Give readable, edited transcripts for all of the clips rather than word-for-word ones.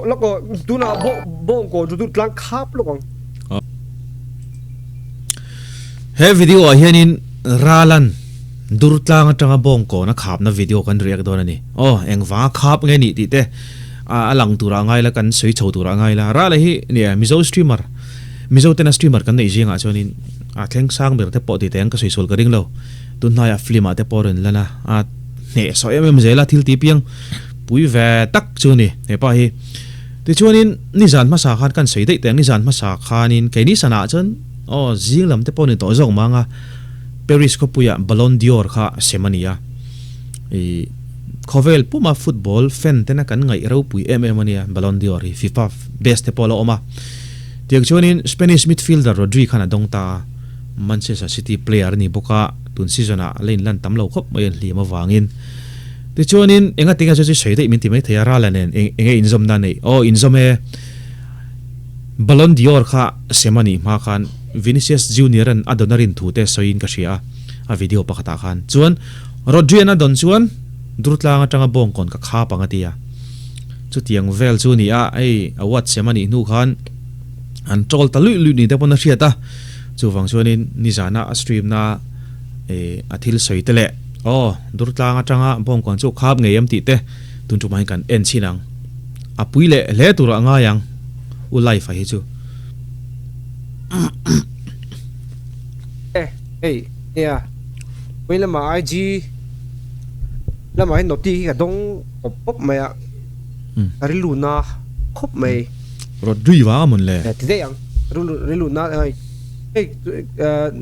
Lawk aw, tunah bawngkawn chu tlang khap lawk ang. He video ah hianin Ralan Durtlang atanga bawngkawn a khapna video kan react dawn a ni. Aw, engvanga khap nge nih tih te a lang turah ngai la, kan sawi chho turah ngai la. Rala hi nia Mizo streamer, Mizo tena streamer kan neih zingah chuanin a thleng sang ber te pawh tih te ang ka sawi sual ka ring lo. Tunhnaiah film ah te pawh a rawn lan a, a hnehsawh em em zel a, thil tih piang pui ve tak chu a ni hepa hi. Tichuanin nizan hmasa khan kan sawi daih teh ang, nizan hmasa khanin keini sanah chuan aw zing lam te pawh ni tawh zawk mang a, Paris khawpuiah Ballon d'Or kha sem a ni a, ih khawvel puma football fan tena kan ngaih ropui em em a nia Ballon d'Or hi FIFA best te pawh a la awm a. Tiang chuanin Spanish midfielder Rodri khan a dawng ta a, Manchester City player a ni bawk a, tun season ah la inlan tam lo khawp mai an hliam avangin. Tichuanin enga tinge chu chu sawi daih min ti mai thei a, Rala nen eng enge inzawmna a neih? Aw inzawm e, Ballon d'Or kha sem a nih hma khan Vinicius Junior an a dawn a rin thu te sawiin ka hria a, a video pakhatah khan. Chuan Rodri an a dawn chuan Durtlang atanga bawngkawn ka khap ang a ti a. Chutiang vel chu a ni a, hei award sem a nih hnu khan an troll ta luih luih ni te pawn a hriat a. Chuvang chuanin nizana a stream na a thil sawi te leh aw Durtlang atanga bawngkawn chu khap ngei em tih te tun tumah hian kan en chhin ang. A pui leh hle turah a ngai ang u life a hi chu. E hei nia vawiin lamah IG lamah hian noti hi ka dawng pawp pawp mai a ka rilru na khawp mai. Rodri vang a mawn le. Ti daih ang rilru na hei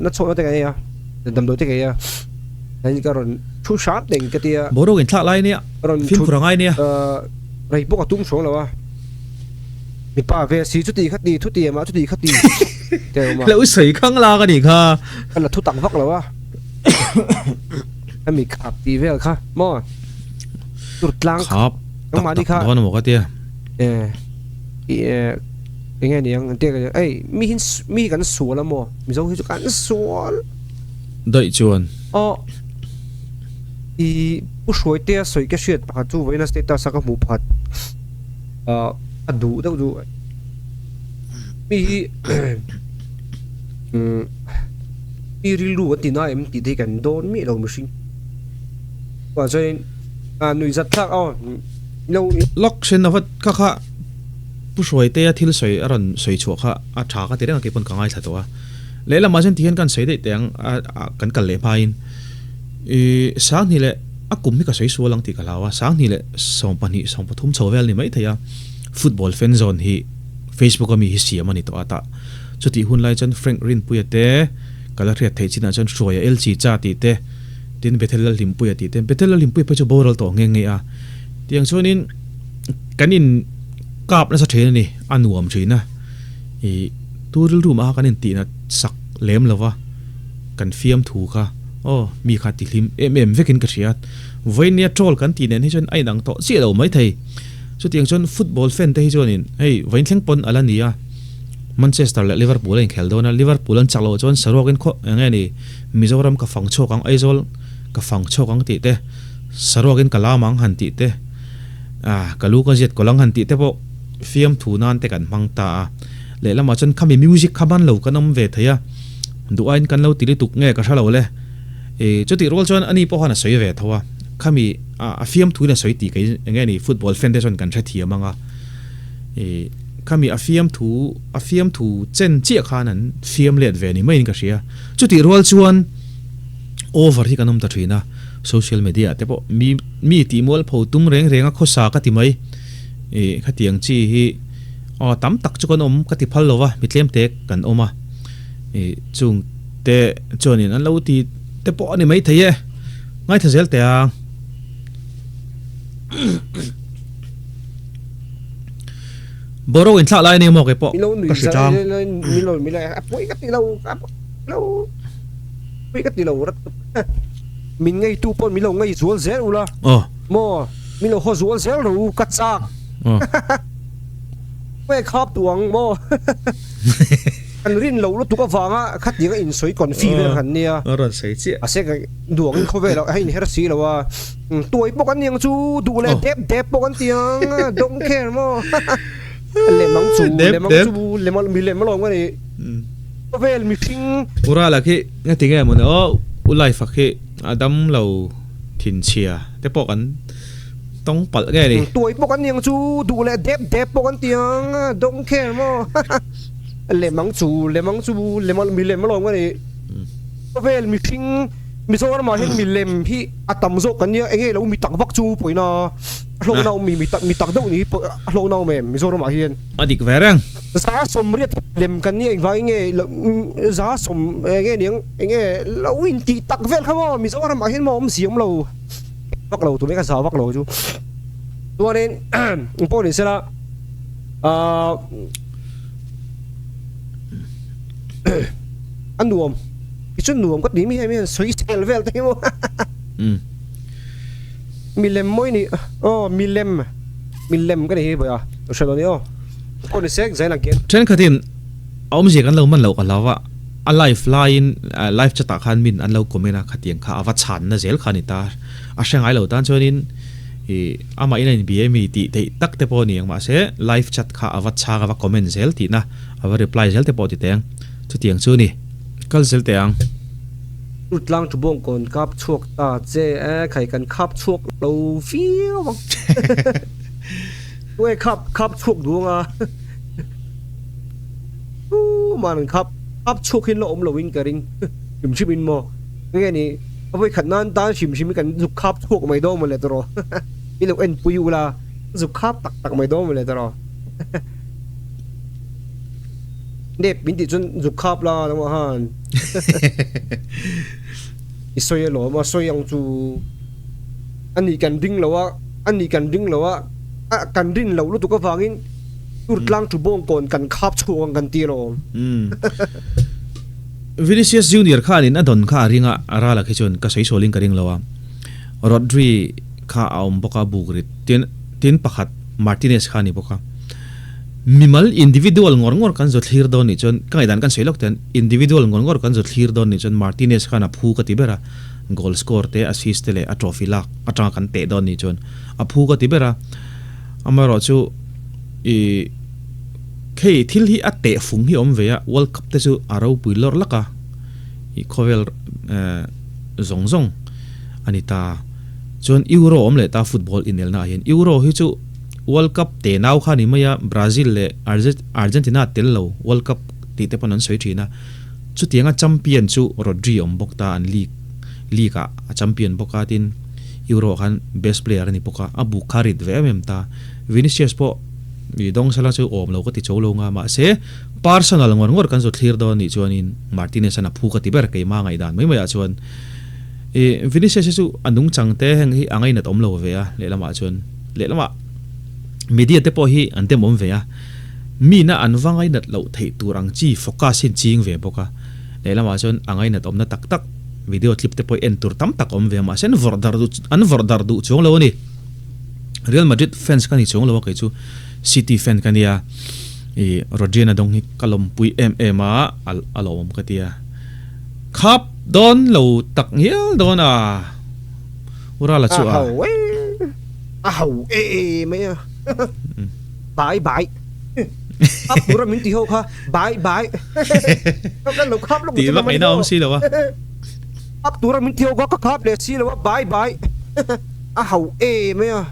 na chhuahna te ka nei a damdawi te ka ei a hei ka rawn thu hram teng ka tia. Boruak inthlak lai nia fimkhur a ngai nia. Rei pawh ka tum hruang lo a mipa ve si chuti kha ti thu ti mah chuti kha ti te a awm a. Lo sawi khang lak a nih kha. Ka la thu tak vak lo a hemi khap tih vel kha maw tur tlang khap tak tak dawn a maw ka tia. Eng nge niang an tia ei mi hi mi hi kan sual a maw mizo hi chu kan sual daih chuan aw i pu hruai te a sawi ka hriat pakhat chu vawiin a status a ka hmuh pakhat ah a duh deuh chu mi hi umm mi rilru an ti na em tih te hi kan dawn miah lo mihring chuan chuanin a nuihzat thlak aw lo lawk hriat ava kha kha. Pu Hruaitea thil sawi a rawn sawi chhuah kha a tha ka ti reng a, kei pawn ka ngaithla tawh a. Lehlamah chuan tihian kan sawi daih teh ang a kan kal leh hmain ih Sanghnih leh a kum hi ka sawi sual ang tih ka hlau a, Sanghnih leh 12 13 chho vel a ni maithei a, football fan zone hi Facebook a mi hi siam a ni tawh a tah chutih hun lai chuan Frank Rinpuia te ka la hriat theih chinah chuan Hruaia LC cha tih te tin Bethel Lalhlimpuia tih te Bethel Lalhlimpuia phei chu boral tawh nghe nghe a tiang chuanin Kan in kap nasa thin a ni, a nuam thin a, ih tu rilru mah kha kan in tihna sak lem lo va, kan fiam thu kha aw mi kha ti hlim em em vekin ka hria, vawinia troll kan tih nen hi chuan a inang tawh chiah lo maithei, chutiang chuan football fan te hi chuanin hei vawiin thleng pawn a la ni a, Manchester leh Liverpool a inkhel dawn a, Liverpool an chak loh chuan saruakin khaw eng nge ni Mizoram ka fang chhuak ang Aizawl ka fang chhuak ang tih te, saruakin ka lam ang han tih te. Ah, ka lu ka ziat kawlh ang han tih te pawh fiamthu nan te kan hmang ta a. Lehlamah chuan khami music kha ban lo kan awm ve thei a, duh aiin kan lo ti lutuk nge ka hre lo le. Ih, chutih rual chuan ani pawh khan a sawi ve tho a, khami a fiamthu in a sawi tih kei eng nge ni football fan te chuan kan hrethiam ang a. Ih, khami a fiamthu a fiamthu chen chiah khan an fiam let ve ni maiin ka hria. Chutih rual chuan over hi kan awm ta thin a. Social media te pawh mi mi tih mualpho tum reng reng a khawsa ka ti mai. Ih khatiang chi hi aw tam tak chu kan awm ka ti phal lo va, mi tlem te kan awm a. Ih chung te chuanin an lo ti te pawh a ni maithei e. Ngaithla zel teh ang. Boro in thlak lai a ni maw kei pawh ka hre tang. Pui ka ti lo rat tuk min ngei tu pawh min lo ngei zual zel ula maw min lo haw zual zel ro u ka chak nge khap tu ang maw Kan rin loh lutuk avanga khatiang a insawi confi vel kan nia. A rawn sawi chiah. Mahse ka duangin khawvel ah a inher si lo a, tuai pawh kan niang chu duh leh dep dep pawh kan ti ang, don't care maw. Lemang chu lemang chu mi lem alawm ka ni. Khawvel mihring. Urala khi nga ti nge mawni aw u life a khi a dam lo thinchhia te pawh kan tawng palh nge ni. Tuai pawh kan niang chu duh leh dep dep pawh kan ti ang, don't care maw. Lemang chu lemang chu lem mi lem alawm ka ni. Khawvel mihring Mizoram ah hian milem hi a tam zawk kan nia enge lo mi tak vak chu pawina a hlawhna awm mi mi tak deuh ni hi a hlawhna awm em Mizoram ah hian. A dik ve reng. 180 lem kan nia engvangin nge 100 enge niang enge lo intih tak vel kha maw Mizoram ah hian maw awm ziam lo vak lo tumah ka za vak lo chu chuanin pawh ni sela ahh a nuam i chu nuam ka ti mi hemi hian sawi sel vel te hi maw milem mawi ni aw milem milem ka ni hi vawi a ka hre lo ni aw pawh ni sek zain again. Thenkhatin a awmzia kan lo man loh ka hlau a, a live laiin live chat ah khan min an lo comment a khatiang kha a va chhanna zel kha a ni ta, a hre ngai lo tan chuanin ih amah in a inbia emi tih theih tak te pawh a ni ang mahse live chat kha a va chhang a va comment zel tihna a va reply zel te pawh a ti teng. Chutiang chu ni. Kal zel teh ang. Tut tlang thu bawng kawn kap chhuak ta che e, khai kan khap chhuak lo viau ang. Tunge khap khap chhuak duh anga tuman an khap khap chhuak hi an la awm lo in ka ring hrim hrim in maw. Tunge ni a vawi khat nan tan hrim hrim in kan zuk khap chhuak mai dawn mawle tawh rawh. I lo enpui ula zuk khap tak tak mai dawn mawle tawh rawh. Nep min tih chuan zuk khap la nangmah khan i sawi alawm a sawi ang chu a nih kan ring lo a a nih kan ring lo a a kan rin loh lutuk avangin tur tlang thu bawng kawn kan khap chhuak ang kan ti alawm. Vinicius Junior khanin a dawn kha a ring a, a ral a khi chuan ka sawi sualin ka ring lo a, Rodri kha a awm bawk a buk rit tin tin pakhat Martinez kha a ni bawk a. Mimal, individual, ngawr ngawr kan zawt thlir dawn nih chuan, ka ngaihdan kan sawi lawk ten, individual ngawr ngawr kan zawt thlir dawn nih chuan Martinez khan a phu ka ti ber a, goal score te, assist te leh a trophy lak atanga kan teh dawn nih chuan a phu ka ti ber a. Amaherawh chu ih hei thil hi a teh fung hi a awm ve a, World Cup te chu a ropui lawr lak a, ih khawvel zawng zawng a ni ta. Chuan Euro a awm leh ta football inelna ah hian, Euro hi chu. World Cup te nau kha ni mai a, Brazil leh Argentina tel lo World Cup tih te pawn an sawi thin a. Chutianga champion chu Rodri awm bawk ta an league league ah a champion bawk a tin Euro ah khan best player a ni bawk a, a buk kha rit ve em em ta. Vinicius pawh mi dawng sela chu awm lo ka ti cho lo nga mahse personal ngawr ngawr kan zawt thlir dawn nih chuanin Martinez an a phu ka ti ber keimah ngaihdan mai mai ah chuan ih Vinicius hi chu a nungchang te heng hi a ngainat awm lo ve a lehlamah chuan. Lehlamah media te pawh hi an demawm ve a, mina an va ngainat loh theih tur ang chi focus hi an ching ve bawk a, lehlamah chuan a ngainat awmna tak tak video clip te pawh en tur tam tak awm ve a, mahse an vawrh darh duh an vawrh darh duh chuang lo a ni. Real Madrid fans ka ni chuang lo a kei chu City fan ka nia, ih Rodrian a dawng hi ka lawmpui em em a, a lawmawm ka ti a, khap dawn lo tak ngial dawn a. Urala chu a. A ho e, a ho e mai a. Bai bai. A pura min ti ho kha bai bai. Kan lo khap lawk Tih vak ngaihna awm si lo a. A tura min ti ho kha ka khap leh si lo a bai bai. A ho e mai a.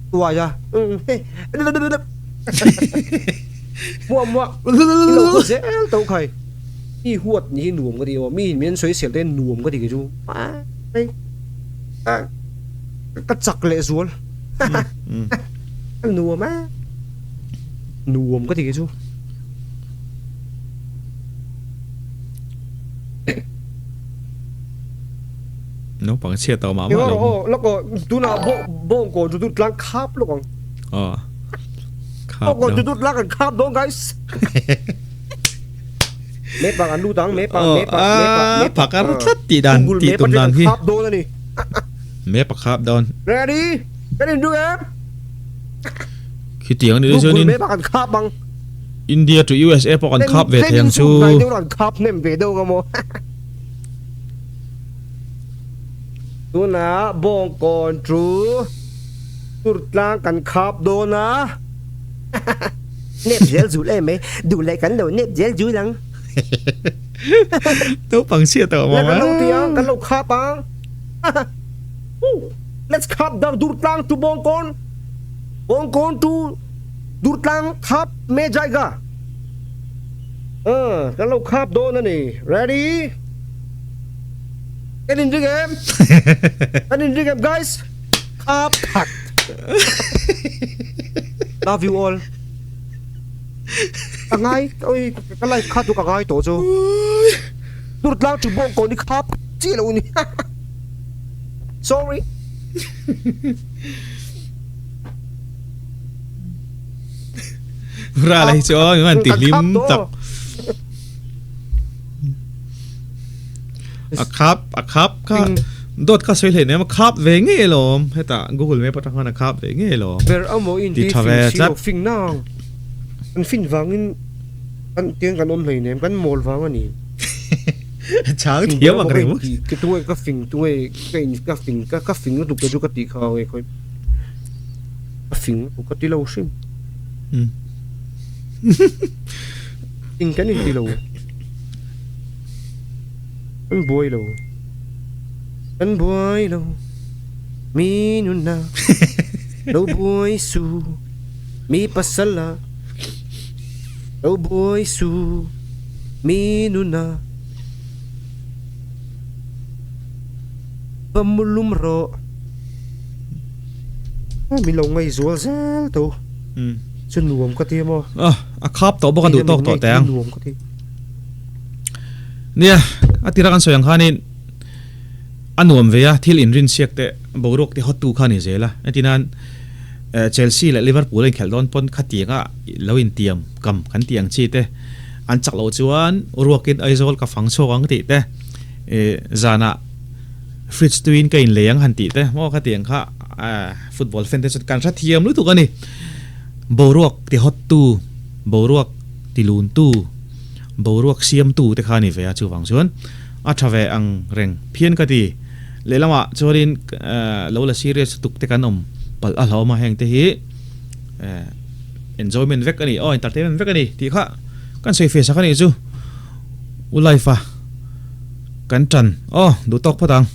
Uai a. Muah muah. Lo khaw zel tawh khai. Mi huat ni hi nuam ka ti aw, mi in min sawi sel te nuam ka ti kei chu ka chak leh zual nuam a nuam ka ti kei chu. Naupang chhiat tawh mah mah lo maw. Lawk aw tunah bawngkawn chu tut tlang khap lawk ang. Aw khap dawn. Bawngkawn chu tut tlang kan khap dawn guys. Me pang an lut ang me pang me pang me pang me pang phakar tlat tih dan tih tum dan hi khap dawn ani me pa khap dawn ready kan in duh em khitiang ni chuanin me pang kan khap ang. India to USA pawh kan khap ve thei ang chu. An khap hnem ve deuh ang maw. Tunah Bawngkawn chu Turtlang kan khap dawn a. Nep zel zul em mai, duh leh kan lo nep zel zul ang. Naupang chhiat tawh maw. Kan lo ti ang, kan lo khap ang. Let's khap dar Durtlang to Bawngkawn, Bawngkawn to Durtlang khap me jaiga. Kan lo khap dawn a ni. Ready? Kan inring em? Kan inring em guys? Khap that. Love you all. Ka ngai, oi ka life kha chu ka ngai tawh chu. Durtlang chu bawngkawn hi khap chiah lo a ni. Sorry. Ral hi chu aw mi man ti hlim tak. A khap a khap kha dawt kha sawi hleinem a khap ve ngei alawm hetah Google Map atang khan a khap ve ngei alawm. Ber amaw in ti fing si lo fing nang kan fin vangin kan tiang kan awm hleinem kan mawl vang a ni. Chang thiam ang reng maw. Ka tunge ka fing tunge ka in ka fing ka ka fing lutuk te chu ka tih kha ang e khawi ka fing lutuk ka ti lo hrim. Fing kan in ti lo. Kan buai lo. Kan buai lo. Mi nunna lo buai su. Mi pasal a lo buai su. Mi nunna va mulum rawh. Mi lo ngaihzual zel tho. Chu nuam ka ti maw? A khap tawh bawk a duh tawk tawh teh ang. Nuam ka ti. Nia, a tira kan sawi ang khanin a nuam ve a, thil inrin siak teh boruak te hawttu kha a ni zel a. Engtinan Chelsea leh Liverpool a inkhelh dawn pawn khatianga lo intiam kam kan tih ang chi te an chak loh chuan ruakin Aizawl ka fang chhuak ang tih te zanah fridge tuiin ka inlei ang han tih te maw khatiang kha football fan te chuan kan hrethiam lutuk a ni. Boruak ti hawttu, boruak ti luntu. Boruak siamtu te kha a ni ve a, chuvang chuan a tha ve ang reng phian ka ti. Lehlamah chuanin lo la serious lutuk te kan awm palh a hlauhawm a, heng te hi enjoyment vek a ni, aw entertainment vek a ni tih kha kan sawi fe sak a nih chu. U Life-a kan tan aw duh tawk phawt ang.